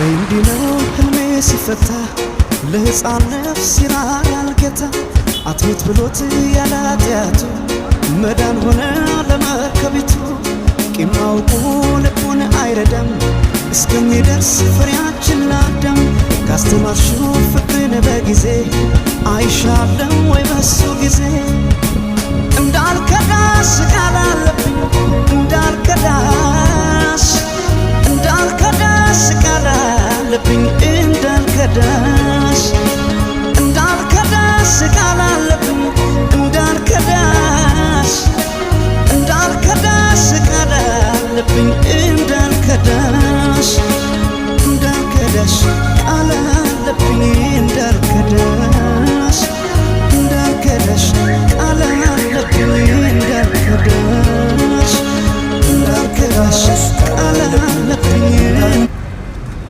እንዲህ ነው ህልሜ ሲፈታ፣ ለሕፃን ነፍስ ይራራል ጌታ። አትሙት ብሎት ያለ ኃጢአቱ መዳን ሆነ ለመርከቢቱ። ቂም አውቆ ልቡን አይረዳም እስከሚደርስ ፍሬያችን ለአዳም። ካስተማርሽው ፍቅርን በጊዜ አይሻለም ወይ በሱ ጊዜ? እንዳልከዳ ስቃል አለብኝ፣ እንዳልከዳ